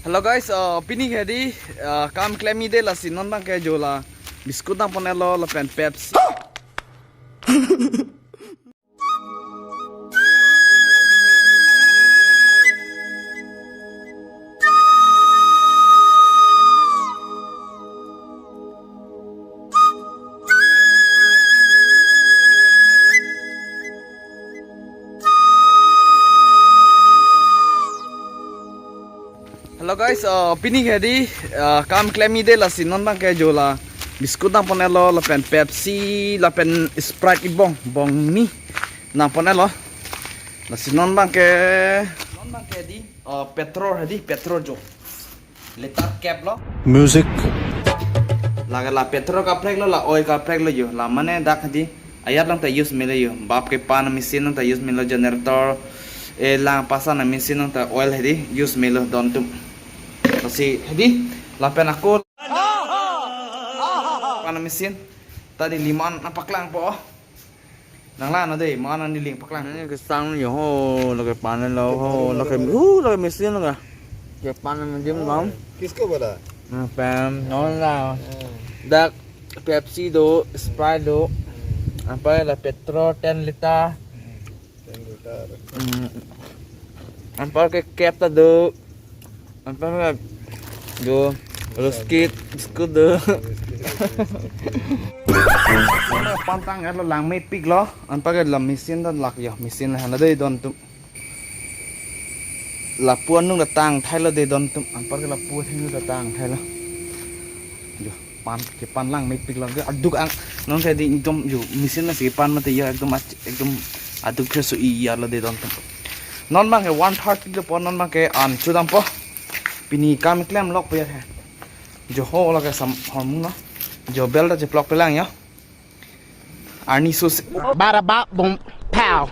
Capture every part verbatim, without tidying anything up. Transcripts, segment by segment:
Hello guys, uh, pini hedi, uh, kam klem-i de, lasi non abang ke jo la biscuit nangpon-etlo lapen Pepsi. Hello guys, uh, pini hedi, uh, kam klem-i de, lasi non abang ke jo la biscuit nangpon-etlo lapen Pepsi lapen Sprite ibong bong ni nangpon-etlo. Lasi non abang ke, non abang ke di, uh, petrol hedi, petrol jo liter kep lo. Music. Lake la petrol kaprek lo, la oil kaprek lo jo. La mane dak hedi ajat along ta use melo jo. Bap kepan machine along ta use melo, generator, eh, lang pasan machine along ta oil hedi use melo don atum. Lasi hedi lapen ako pan machine ta di lima an paklangpo. Nang la no de, ma nang niling paklang. Ini kesang yo ho, lake pan lo ho, lake, uh, lake machine lake. Kepan machine bang. किसको बोला? Nah, pem, non la. Dak Pepsi do, Sprite do. Anpar la petrol ten liter. Ten liter. Hmm. Anpar ke kep ta do. Anpar ke do, biscuit, biscuit do. Pantang er lo, langmepik lo. Anpar ke la machine ta lak jo, machine la hala de don atum. Lapu anung ta tang thai lo de don atum. Anpar ke lapu anung ta tang thai lo. Jo, pan kepan langmepik lo ke aduk ang. Non ke di ekdom jo machine lasi pan mate jo ekdom ach-, ekdom aduk ke so-i lo de don atum. Non abang ke one thirty lo po, non abang ke an chudampo. Pini kam klemlok po ya he. Jo ho lake sam hormung lo. Jo bell ta cheplok pelang jo. Arni sus. Bada bap boom pow.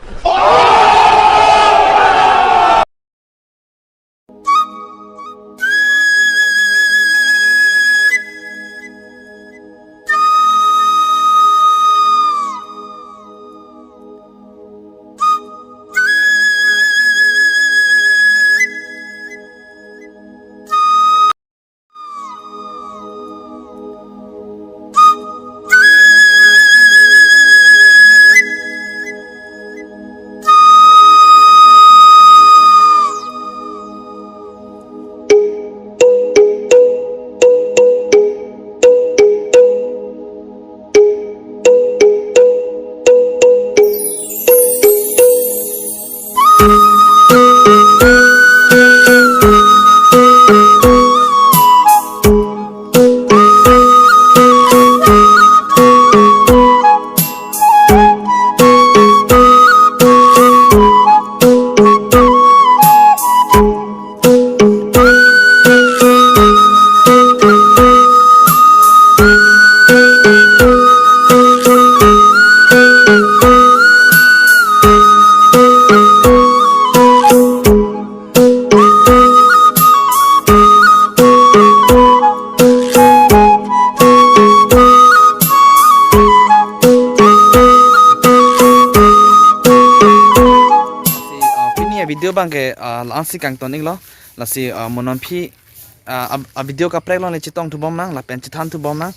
Lasi, ah, pini avideo abang ke, ah, la-ansi kangton-iklo. Lasi, ah, mo non aphi, ah, a, avideo kaprek along le chetongthu bom nang, lapen chethanthubom nang.